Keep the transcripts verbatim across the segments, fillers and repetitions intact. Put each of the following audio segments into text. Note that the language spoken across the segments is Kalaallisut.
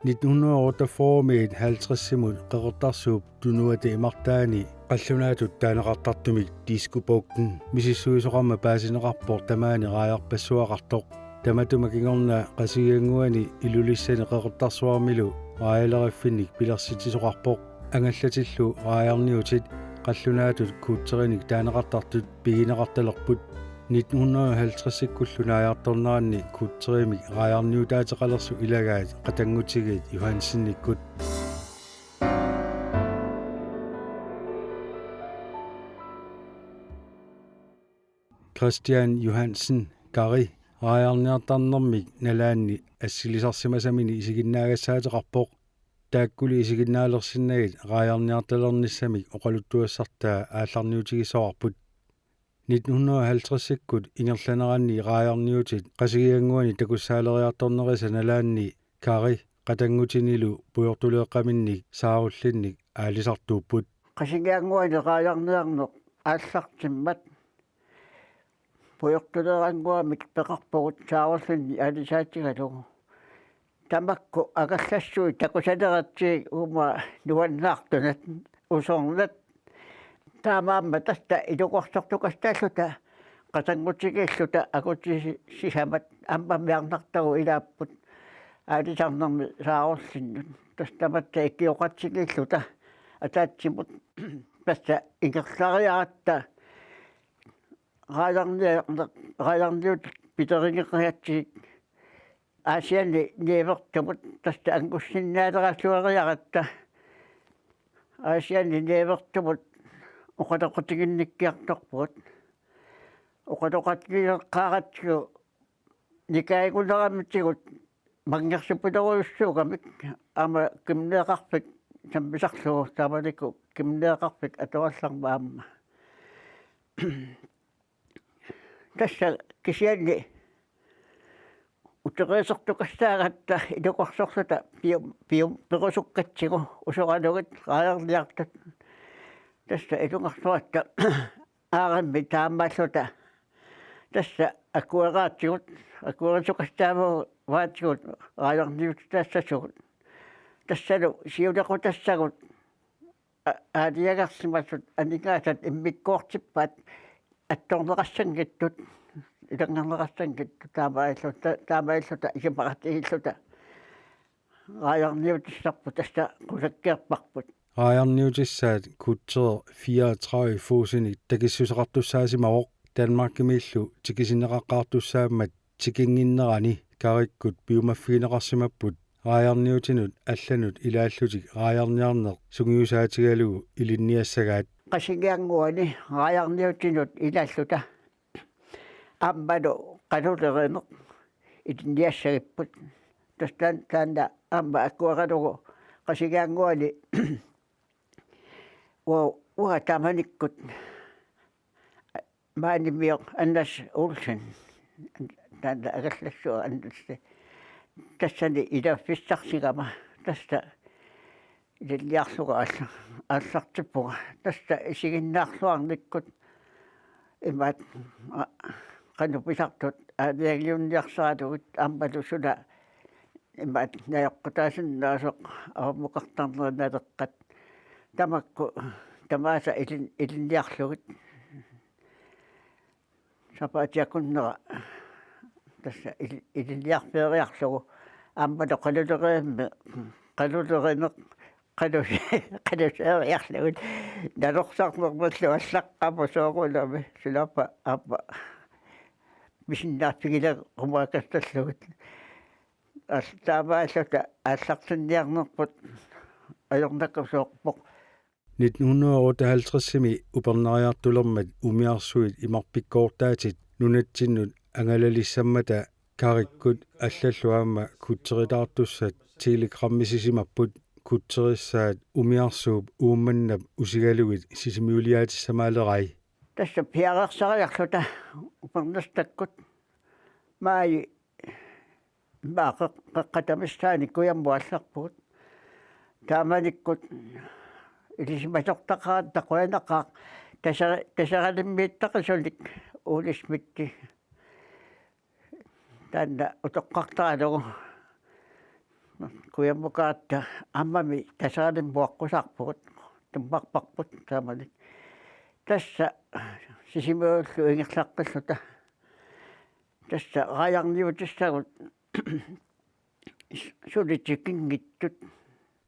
Nitten hundrede og otteogfyrre-miit halvtredsimut Qeqertarsuup tunuata imartaani qallunaatut taaneqartartumik Diskobugten misissuisoqarmat paasineqarpoq tamaani raajarpassuaqartoq. Tamatuma kingorna Qasigiannguani Ilulissani Qeqertarsuarmilu raajaleriffinnik pilersitsisoqarpoq. Angallatillu raajarniutit qallunaatut kuutserinik taaneqartartut pigineqartalerput. Nitten hundrede og halvtredsikkullu naajartorneranni kuutserimik raajarniutaateqalersut ilagaat qatanngutigiit Johansenikkut. Christian Johansen, Kari, raajarniartarnermik nalaanni assilisarsimasamini isiginnaagassaataqarpoq. Taakkuli isiginnaalersinnagit raajarniartalernissamik oqaluttuassartaa aallarniutigissavarput. Nitten hundrede og halvtredsikkut ingerlaneranni raajarniutit Qasigiannguani takussaaleriartornerisa nalaanni Kari qatanngutinilu pujortuleeqqaminnik saarullinnik aalisartuupput. Qasigiannguani raajarniarneq aallartimmat pujortuleerannguamik peqarpugut saarullinnik aalisaatigalugu. Tamakku angallassuit takusaneratsigit uuma nuannaartunat usornat. Taamaammat tassa ilungersortukassaarluta qatanngutigiilluta akuti sisamat ammammiarnartagu ilaapput aalisarnermi saarullinnut. Tassa tamatta ikioqatigiilluta ataatsimut tassa ingerlariaratta raajarniarneq, raajarniutit piterigeqagatsigit Aasianni niuertumut tassa angussinnaalerasuariaratta Aasianni niuertumut oqaloqatiginnikkiartorpugut. Oqaloqatigileqqaaratsigu nikaaguneramitigut manngersupilerujussuugamik aamma kimineeqarfik sammisarlugu taamanikkut kimineeqarfik atuallarmat aamma. Tassa kisianni uteriisertukassaagatta ilungersorluta pium, pium perusukkatsigu usoralugit raajarniartut. Tassa ilungersoratta aarimmi taamaalluta. Tassa akueraatigut, akuerisukassaavugut raajarniutitassasugut. Tassalu siulequtassagut a-, aalajangersimasut aningaasat immikkoortippaat attorneqassanngitsut, ilanngerneqassanngitsut taamaalluta, taamaalluta isumaqatigiilluta raajarniutissarput tassa qulakkeerparput. Raajarniutissaat kuutseri fireogtredive fotinik takissuseqartussaasimavoq. Danmarkimiillu tikisinneqaqqaartussaammat tikinnginnerani Karikkut piumaffigineqarsimapput raajarniutinut allanut ilaallutik raajarniarneq sungiusaatigalugu ilinniassagaat. Qasigiannguani raajarniutinut ilaalluta aammalu qalulerineq ilinniassagipput. Tassa taanna aamma akueralugu Qasigiannguani ua-, uanga taamanikkut maanimioq Anders Olsen, taanna angallassuaq Anders, tassani ilaaffissarsigama, tassa ilinniarlunga aalla-, aallartippunga, tassa isiginnaarluarnikkut imaat, a, qanoq pisartut aalajangiunniarsaralugit aammalu suna imaat najoqqutaasinnaasoq avamukartarneri naleqqat. Tamakku tamaasa ilin-, ilinniarlugit. Sapaatip akunnera tassa il-, ilinniarfeeriarlugu aammalu qaluleriimmi, qalulerineq, qalus-, qaluseeriarlugit. Nalorsarnermillu allaqqavoq soorunami, sunaaffa aamma pisinnaaffigilerumaakassallugit. Al-, taamaalluta aallartinniarnerput ajornakusoorpoq. Nitten hundrede og otteoghalvtredsimi upernariartulermat umiarsuit imarpikkoortaatit nunatsinnut angalalissammata Karikkut allallu aamma kuutseritaartussat telegrammisisimapput. Kuutserissaat umiarsuup Uummannap usigalugit sisimiuliaatissamaalerai. Tassa piareersariarluta upernarsitakkut maaji maaqeq-, qeqqata missaani kujammut aallarpugut. Taamanikkut ilisimasortaqaratta qujanaqaaq tasa-, Taseralimmiittaqisunik Ole Schmidt. Taanna utoqqartaralugu Kujammukaaratta aammami Taseralimmi muaqqusarpugut, tummarparput taamani. Tassa Sisimiunullu ingerlaqqilluta. Tassa raajarniutissagut suli tikinngitsut.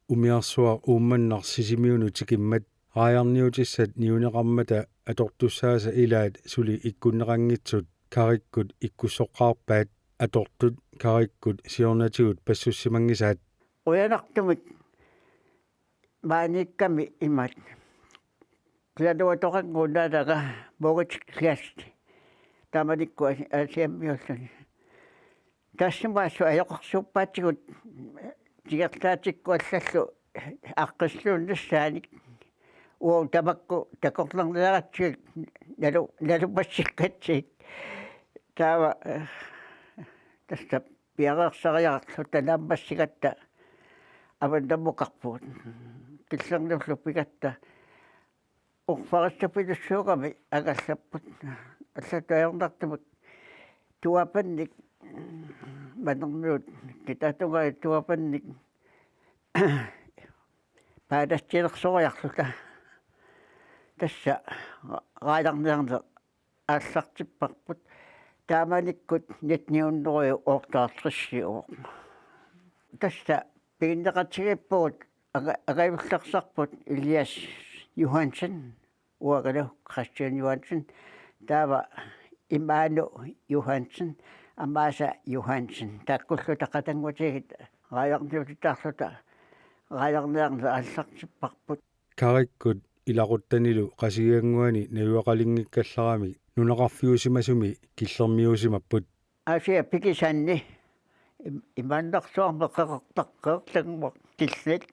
Umiarsuaq Uummannaq Sisimiunut tikimmat raajarniutissat niuneqarmata atortussaasa ilaat suli ikkunneqanngitsut Karikkut ikkussoqqaarpaat. Atortut Karikkut siornatigut passussimanngisaat. Qujanartumik maaniikkami imaat. Qilaluatoqannguunnaalanga Moritz Kleist. Taamanikkut Aasiammiulluni. Tassuma assut ajoqersuuppaatigut tigerlaatikkut allallu aaqqissuunnissaannik uagut tamakku takornarniaratsigit nalu-, nalumassikkatsiit. Taava, eh, tassa piareersariarluta naammassigatta avannammukarpugut. Killernullu pigatta orfarissapillussuugami angallapput. Allatut ajornartumik tuapannik, Manermiut kitaatungaani tuapannik paalatsilersoriarluta. Tassa raajarniarneq aallartipparput. Taamanikkut nitten hundrede og otteogtres-iuvoq. Tassa piginneqatigiippugut anga-, angajullersarput Elias Johansen, uangalu Christian Johansen, taava Immaanu Johansen, Amaasa Johansen. Taakkulluta qatanngutigiit raajarniutitaarluta raajarniarneq aallartipparput. Karikkut ilaquttanilu Qasigiannguani najugaqalinngikkallarami nunaqarfiusimasumi killermiuusimapput. Aasiaat pikisanni im-, imaannarsuarmi qeqertaq-, qeqertanngua killnit.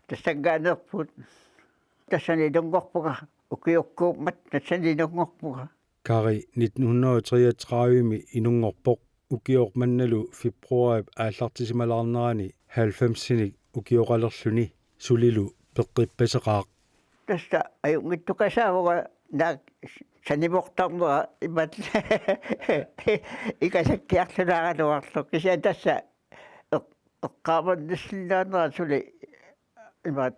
Tassanngaanneerput. Tassani inunngorpunga, ukiukkuummat tassani inunngorpunga. Kari nitten hundrede og treogtredive-mi inunngorpoq, ukioq mannalu februaarip aallartisimalaarnerani halvfemsinik ukioqalerluni sulilu peqqippaseqaaq. Tassa ajunngitsukasaavunga naak sanimortarnera imaat ikasakkiarlunaaraluarluni. Kisianni tassa eq-, eqqaamannissinnaanera suli imaat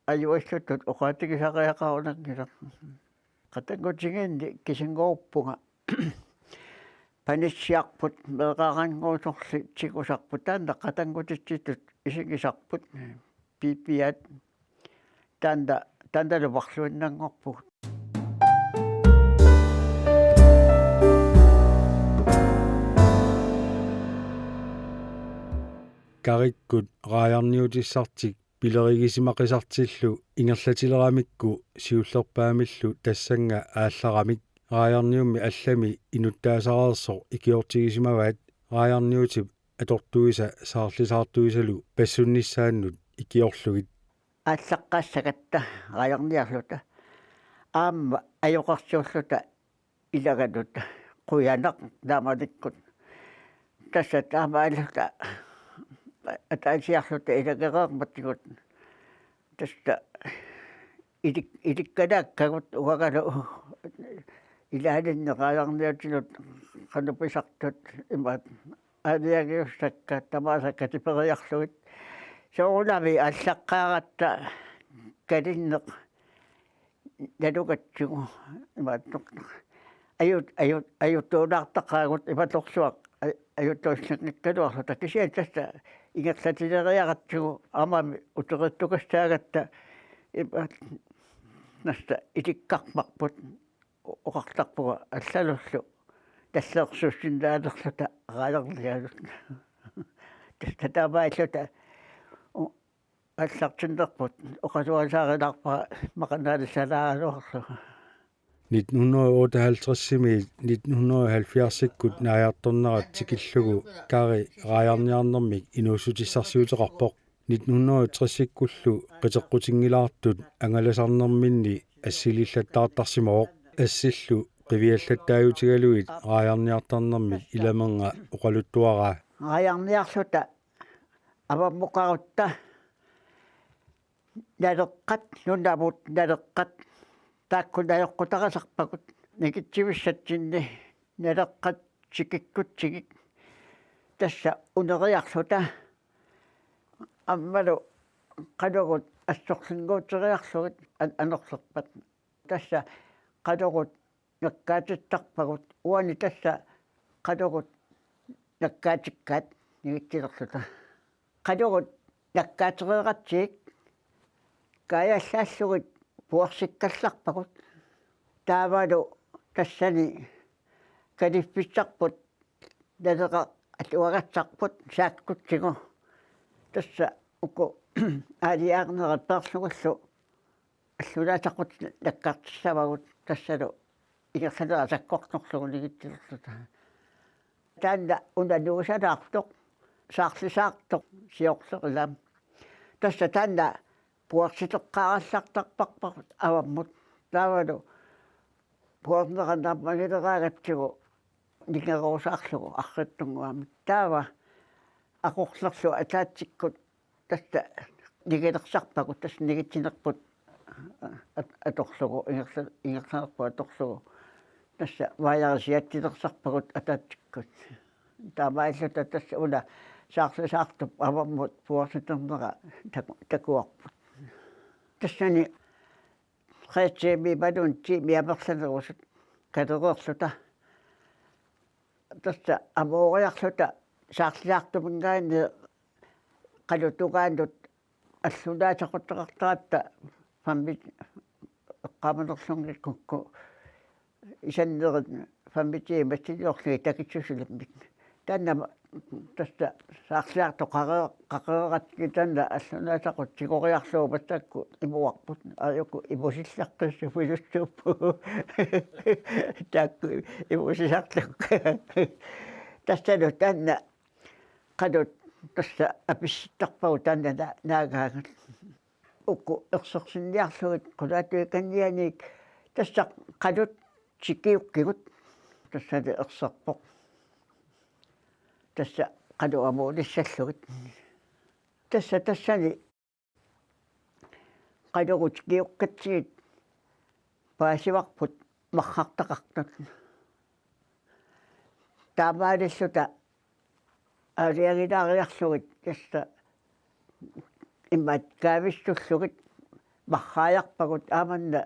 ajuallutut oqaatigisariaqarunanngilaq. Qatanngutigiinni kisinngoruuppunga panitsiarput, meeraqarannguusorli tigusarput, taanna qatanngutitsitut isigisarput, pipiat, taanna, taannalu marluinnanngorpugut. Karikkut raajarniutissartik pilerigisimaqisartillu ingerlatileramikku siullerpaamillu tassannga aallaramik raajarniummi allami inuttaasareersoq ikiortigisimavaat raajarniutip atortuisa saarlisaartuisalu passunnissaannut ikiorlugit. Aallaqqaassagatta raajarniarluta aamma ajoqersuulluta ilagalluta, qujanaq taamanikkut. Tassa taamaalluta ataasiarluta ilagereermatigut. Tassa ilik-, ilikkalaakkagut uangalu ilaalinnik raajarniutigut qanoq pisartut imaat aalajangiussakka tamaasa katiperiarlugit. Soorunami aallaqqaaratta kalinneq nalugatsigu imaattoq. Ajut-, ajut-, ajuttuulaartaqaagut imatorsuaq a-, ajuttuussanngikkaluarluta. Kisianni tassa ingerlatileriaratsigu aammami uteriittukassaagatta imaat tassa ilikkarmarput. O-, oqartarpunga allalullu tallersuussinnaalerluta raajarniarluta. Tassa taamaalluta u-, aallartinnerput oqaluasaarilaarpara maqanaalisalaaraluarlugu. Nitten hundrede og otteoghalvtreds-imiit nitten hundrede og halvfjerds-ikkut naajartornerat tikillugu Kari raajarniarnermik inuussutissarsiuteqarpoq. Nitten hundrede og tres-ikkullu qiteqqutinngilaartut angalasarnerminni assilillattaartarsimavoq. Assillu qiviallattaajutigalugit raajarniartarnermik ilamernga oqaluttuaraa. Raajarniarluta avammukarutta Naleqqat Nunavut, Naleqqat taakku najoqqutarisarpagut nikitsivissatsinnit, Naleqqat tikikkutsigit. Tassa uneriarluta Aammalu qalugut assorlinnguuteriarlugit an-, anerlerpat. Tassa qalugut nakkaatittarpagut, uani tassa qalugut nakkaatikkaat ningitsilerluta. Qalugut nakkaatereeratsigit kaajallaallugit puersikkallarpagut. Taavalu tassani kaliffissarput naleqaluagassarput saakkutsigu. Tassa uku aalajangernerat peerlugullu allunaasaqqutit nakkartissavagut, tassalu ingerlanerat sakkortorlugu ningitsilerluta. Taanna una nuusalaartoq, saarlisaartoq siorleq ilaa. Tassa taanna puersiteqqaarallartarparput avammut. Taavalu puernera nammagileraangatsigu ningeruusaarlugu arriitsunnguamik. Taava aqullerlu ataatsikkut tassa ningilersarpagut, tassa ningitsinerput at-, atorlugu, ingerla-, ingerlanerput atorlugu. Tassa vaajarisiatsilersarpagut ataatsikkut. Taamaalilluta tassa una saarlisaartup avammut puersiternera taku-, takuarput. Tassani tre tiimit imaluunniit tiimit amerlanerusut kalereerluta. Tassa amooriarluta saarlisaartuminngaanniit qalup tungaanut allunaasaqutaqartaratta fem-, eqqaamanerlunngikkukku isannerit fem tiimit massiliorlugit takissusilimmik. Taanna ma-, tassa saarlisaartoq qaqe-, qaqereeratsigit taanna allunaasaqut tigoriarlugu massakkut imuarput. Aajuku imusillaqqissuupput. Taakku imusisarlugit. Tassalu taanna qalut tassa apissittarpagut taanna na-, naagaangat. Uku ersersinniarlugit qulaattuikannianiit tassa qalut tikiukkigut. Tassali erserpoq. Tassa qalut amuunissallugit. Tassa tassani qalugut tikiukkatsigit paasivarput marrartaqartut. Taamaalilluta aalajangilaariarlugit tassa imaat kaavissullugit marraajarpagut, aamanna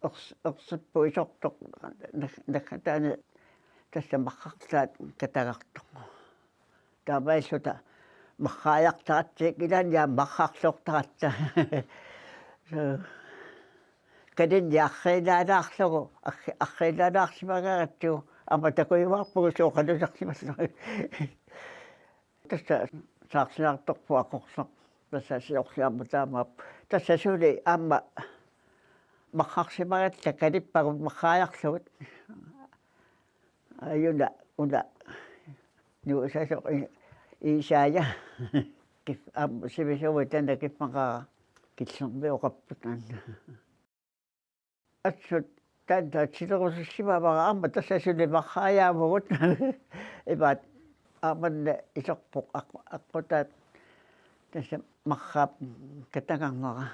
ers-, ersippoq isortoq nag-, naggataani tassa marrartaat katagartoq. Taamaalilluta marraajartaratta, ilaanni aamma marrarluartaratta. Suu. Kaninni arriilaalaarlugu, arri-, arriilaalaarsimagaangatsigu aamma takujuarpugut sooq qalusarsimallugu. Tassa saarlisaartorput aqursoq. Tassa siorli aamma taamaappoq. Tassa suli aamma marrarsimagatta kalippagut marraajarlugit. Aajuna una nuusasoq i-, Iisaaja. Kif-, aamma sivisuumik taanna kiffaqaara, Killermioqarpoq taanna. Assut taanna atilerusussimavara, aamma tassa suli marraajaavugut. Imaat aamanna isorpoq aq-, aqqutaat tassa marraap katagarnera.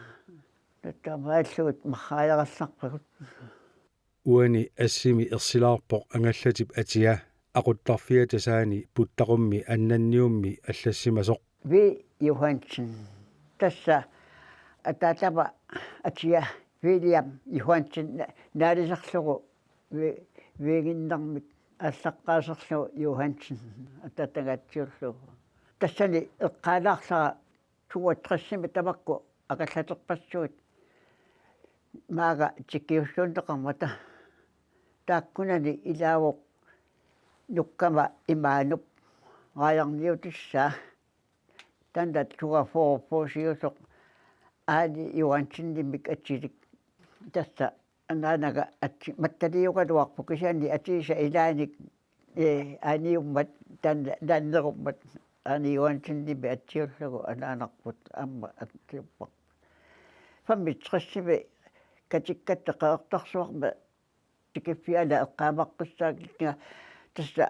Taamaallugit marraajarallarpagut. Uani assimi ersilaarpoq angallatip atia, aquttarfiata saani puttaqummi annanniummi allassimasoq. V. Johansen. Tassa ataatama atia William Johansen na-, naalisarlugu V-, V-nginnarmik aallaqqaaserlugu Johansen ataatagaatsiullugu. Tassani eqqaalaarlara toogtresimi tamakku angallaterpassuit maanga tikiussuunneqarmata. Taakkunani ilaavoq nukkama imaanup raajarniutissaa. Taanna toogfyrre-fyrre-siusoq Aani Johansenimik atilik. Tassa anaanaga ati-, mattaliugaluarpoq kisianni atiisa ilaanik, ee, aaniummat, taanna, naannerummat Aani Johansenimik atsiullugu anaanarput aamma atsiupparput. Femogtresimi katikkatta Qeqertarsuarmi tikiffiani eqqaamaqqissaakkiga tassa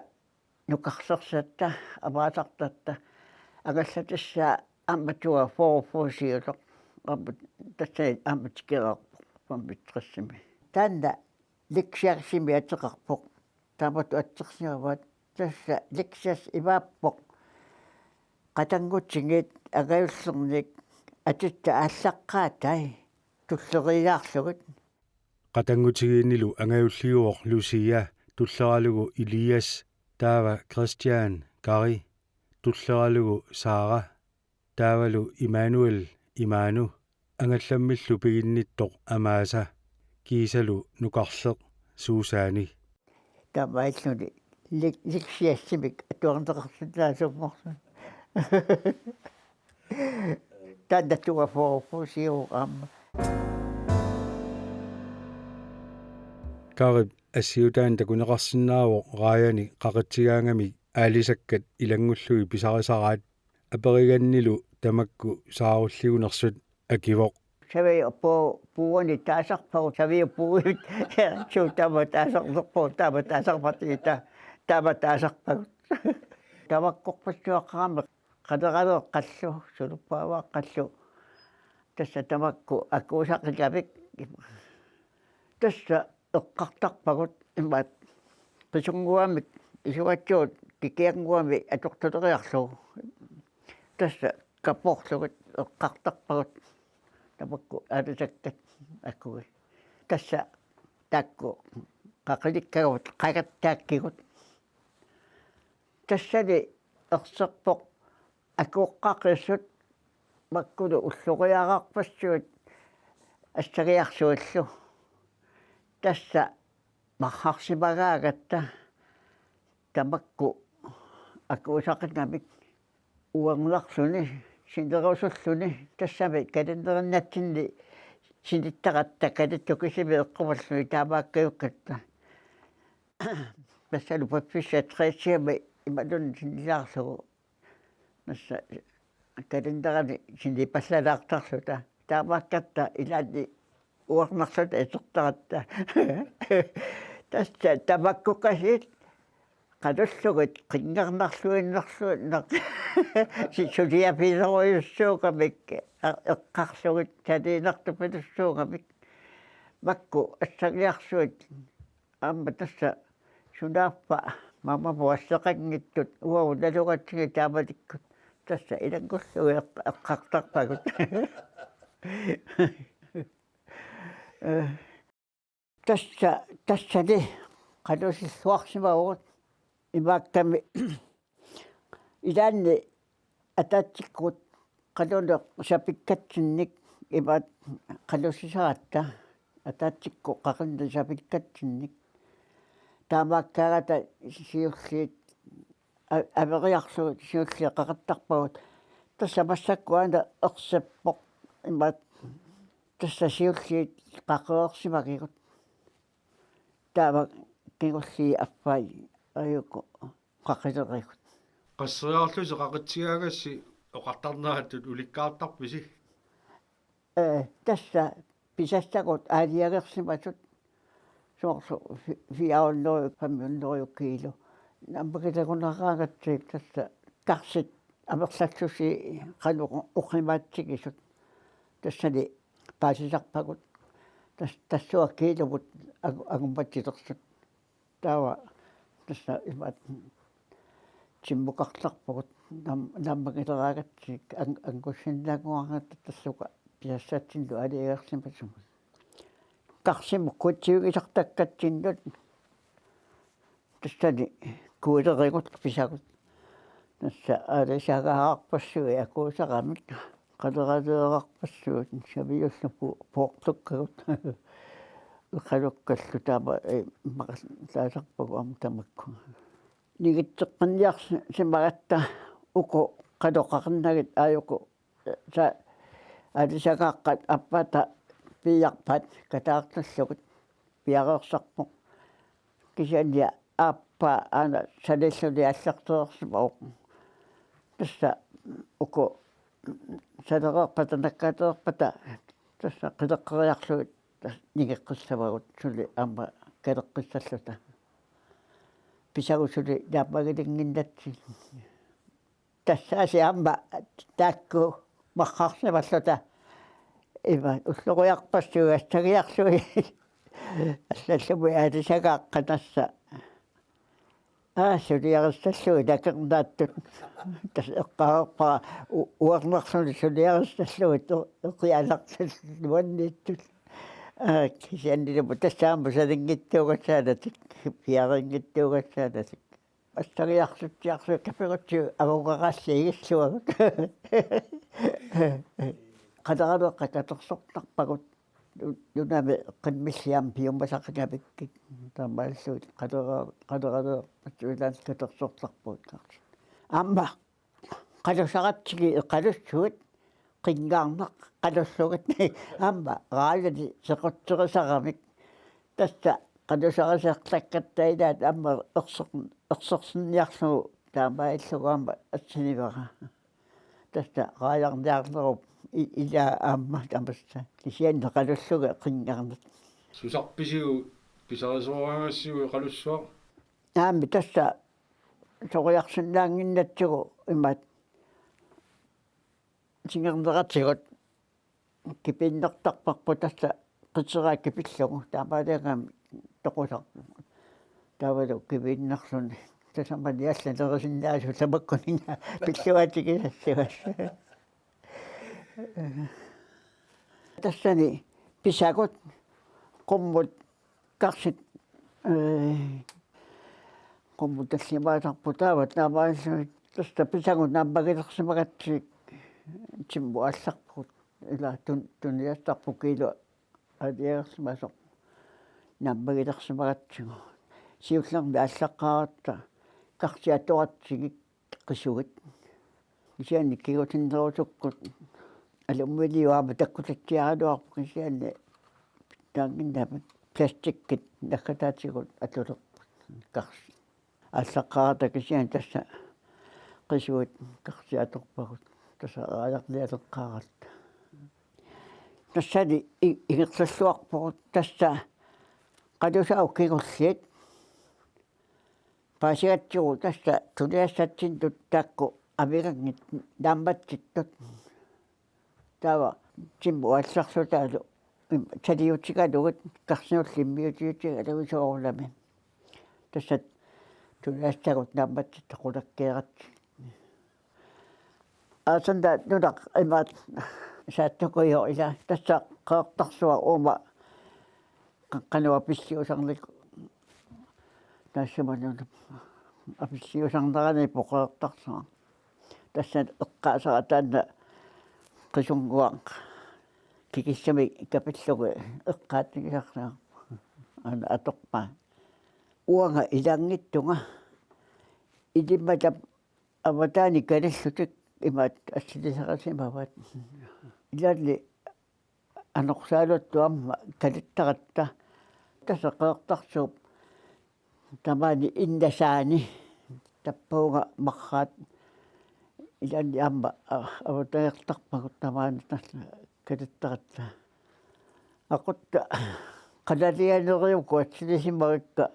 nukarlersatta, amaasartatta angallatissaa aamma toogfyrre-fyrre-siusoq. Aamma tassa aamma tikeraarpoq femogtresimi. Taanna Leksiasimi ateqarpoq. Taamatut atsersimavaat, tassa Leksias imaappoq qatanngutigiit Angajullernik atussat aallaqqaatai tulleriiaarlugit. Qatanngutigiinnilu angajulliuvoq Lucia, tulleralugu Elias, taava Christian, Kari, tulleralugu Sara, taavalu Immanuel, Imanu, angallammillu piginnittoq Amaasa, kiisalu nukarleq Susanne. Taamaalluni lek-, leksiassimik atuarneqarsinnaasuummerluni. Taanna tuafoorpusiu aamma. Karip assiutaani takuneqarsinnaavoq Raajani qaqitsigaangamik aalisakkat ilanngullugit pisarisaraat, aperigannilu tamakku saarulliunersut akivoq. Saviup puu-, puuani taasarpagut, saviup puuit. Suut taama taasarnerpagut, taama taasarpagut, ta-, taama taasarpagut. Tamakkorpassuaqqamik qaleraleeqqallu, suluppaavaaqqallu. Tassa tamakku akuusaqigavik. Tassa eqqartarpagut imaat qisunnguamik isuatsigut kikiannguamik atortuleriarlugu. Tassa kaporlugit eqqartarpagut tamakku aalisakkat akui. Tassa taakku qaqilikkagut qagattaakkigut. Tassani erserpoq akuoqqaqisut makkulu ulloriararpassuit assagiarsuillu. Tassa marrarsimagaangatta tamakku akuusaqigamik uernarluni, sinerusulluni, tassami kalenderinnatsinni sinittaratta kalattukisimi eqqumalluni taamaakkajukkakka. Tassalu pappissat tressiami imaluunniit sinnilaarlugu. Tassa kalenderani sinipallalaartarluta. Taamaakkatta ilaanni uernarluta isertaratta. Tassa tamakkukasit qalullugit qinngarnarluinnarluinnaq. Si-, suliapilerujussuugamik, a-, eqqarlugit saniinartupilussuugamik. Makku assagiarsuit aamma tassa sunaaffa mamamut asseqanngitsut uagut nalugatsigit taamanikkut tassa ilanngullugit eq-, eqqartarpagut. Eh, tassa, tassani qalusilluarsimavugut imaakkami ilaanni ataatsikkut qaluneq sapikkatsinnik imaat qalusisaratta, ataatsikkut qaqinneq sapikkatsinnik. Taamaakkaangata siulliit a-, averiarlugit siulliit qaqittarpagut. Tassa massakkut aana ersippoq imaat tassa siulliit qaqereersimagigut. Taava kingulliit affai ajuku qaqilerigut. Qasseriarlusi qaqitsigaangassi oqartarnerattut ulikkaartarpisi? Ee, tassa pisassagut aalajangersimasut soorlu fi-, fire hundrede, fem hundrede kilo. Naammagilerunaaraangatsigu tassa karsit amerlassusii qanoq oqimaatsigisut. Tassani paasisarpagut. Tas-, tassunga kiilumut angu-, angummatsilersut. Taava tassa imaat timmukartarpagut naam-, naammagileraangatsigu ang-, angusinnaannguaraangatta tassunga pisassatsinnik aalajangersimasumut. Karsimut kuitsivigisartakkatsinnut tassani kuilerigut pisagut. Tassa aalisagaarpassuit akuusaramik, qaleraleerarpassuit saviullu pu-, puortukkagut. Eqalukkallu taama, ee, maqallaasarpagut aamma tamakku. Ningitseqqinniarsimagatta uku qanoq qaqinnagit aajuku, ee, sa-, aalisagaaqqat aappaata piiarpaat kataartallugit piareersarpoq. Kisianni aappaa aana sanilluni aallartereersimavoq. Tassa uku salereerpata, nakkatereerpata, tassa qileqqeriarlugit tassa ningeqqissavagut suli aamma kaleqqissalluta. Pisagut suli naammagilinnginnatsigit. Tassaasiit aamma taakku marrarsimalluta. Ima ulloriarpassuit assagiarlugit. Allallumi aalisagaaqqat tassa. Aa, suliarissallugit takornaattut. Tassa eqqareerpara u-, uernarluni suliarissallugit eqialartut nuanniittut. Aa, kisiannili tassaamu salinngittuugassaanatik, piarinngittuugassaanatik. Assariarsutsiarsuit kaperutsiu avugaqassiigilluagut. Qaleralerput katersortarpagut. Nunami qimmilliam piumasaqangavikkik. Taamaallutik qalera-, qaleralerput ilaanni katersortarpugut. Aamma qalusaratsigit eqalussuit qinngarneq qalullugit aamma raajani sequtserisaramik. Tassa qalusariserlakkatta ilaat aamma erser-, ersersinniarlugu taamaallugu aamma assinivara. Tassa raajarniarnerup i-, ilaa aamma tamassa. Kisianni qalullugit qinngarneq. Susarpisiuk pisarisooragassiuk eqalussuaq? Aamma tassa soriarsinnaannginnatsigu imaat singerneratigut kipiinnartarparput tassa qiteraa kipillugu taamaaliakkami toqusarput. Taavalu kipiinnarluni tasamani alla nerisinnaasut tamakkuninnga pilluatigisassavassi. Tassani pisagut qummut karsit, ee, qummut tallimaasarput taava taamaallutik tassa pisagut naammagilersimagatsigit timmut aallarpugut ilaa tun-, tunisassarput kiilu aalajangersimasoq naammagilersimagatsigu. Siullermik aallaqqaaratta karsit atoratsigit qisuit. Kisianni kingusinnerusukkut aluminium aamma takkutatsiaraluarpoq kisianni taannginnami plastikkit naggataatigut atulerput karsit. Aallaqqaaratta kisianni tassa qisuit karsit atorpagut tassa raajarnialeqqaaratta. Tassani i-, ingerlalluarpugut tassa qalusaagut kingulliit. Paasigatsigu tassa tunisassatsinni taakku amiganngitsut naammatsittut. Taava timmut aallarlutaalu im-, saliutigalugit karsinullu immiutiutigalugit soorunami. Tassa tunisassagut naammatsittut qulakkeeratsigit. Aa, sanda nunaq imaat saattukujoq ilaa tassa Qeqertarsuaq uuma qa-, qanoq apilliusarnikoq taassuma nunap apilliusarnerani Qeqertarsuaq. Tassa eqqaasara taanna Qisunnguaq kikissamik kapillugu eqqaatigisarsimapput. Aana atorpaa. Uanga ilanngittunga ilimmata avataani kalillutik imaat assilisarisimavat. Ilaanni anorsaaluttut aamma kalittaratta tassa Qeqertarsuup tamaani innasaani tappavunga marraat ilaanni aamma a-, avatagertarpagut tamaani tassa kalittaratta. Aqutta qalalianeriukkut assilisimavakka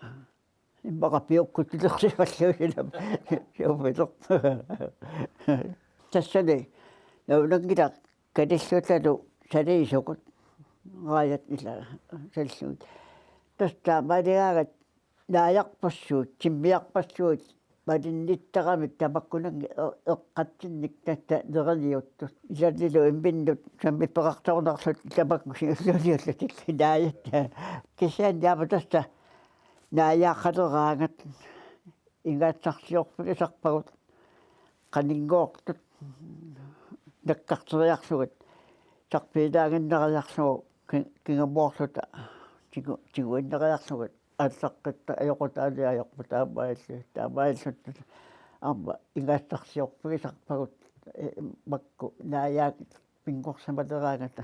immaqa piukkutilersimallugu silap suupilerpa. Tassani naunanngilaq kalillutalu saliisukut raajat ilaa sallugit. Tassa taamaaligaangat naajarpassuit, timmiarpassuit, malinnittaramik tamakkunannga e-, eqqatsinnik tassa neriniuttut. Ilaannilu imminnut sammippaqartornarlutik tamakku siulliullutik naajaat. Kisianni aamma tassa naajaaqaleraangat ingasassarsiorfigisarpagut qaninngortut nakkarteriarlugit sarpiilaaginnariarlugu ki-, kingamuarluta tigu-, tiguinnariarlugit aallaqqatta ajoqutaaliaq ajorput taamaallu-, taamaalluta aamma ingasassarsiorfigisarpagut, ee, makku naajaat pinngorsimaleraangata.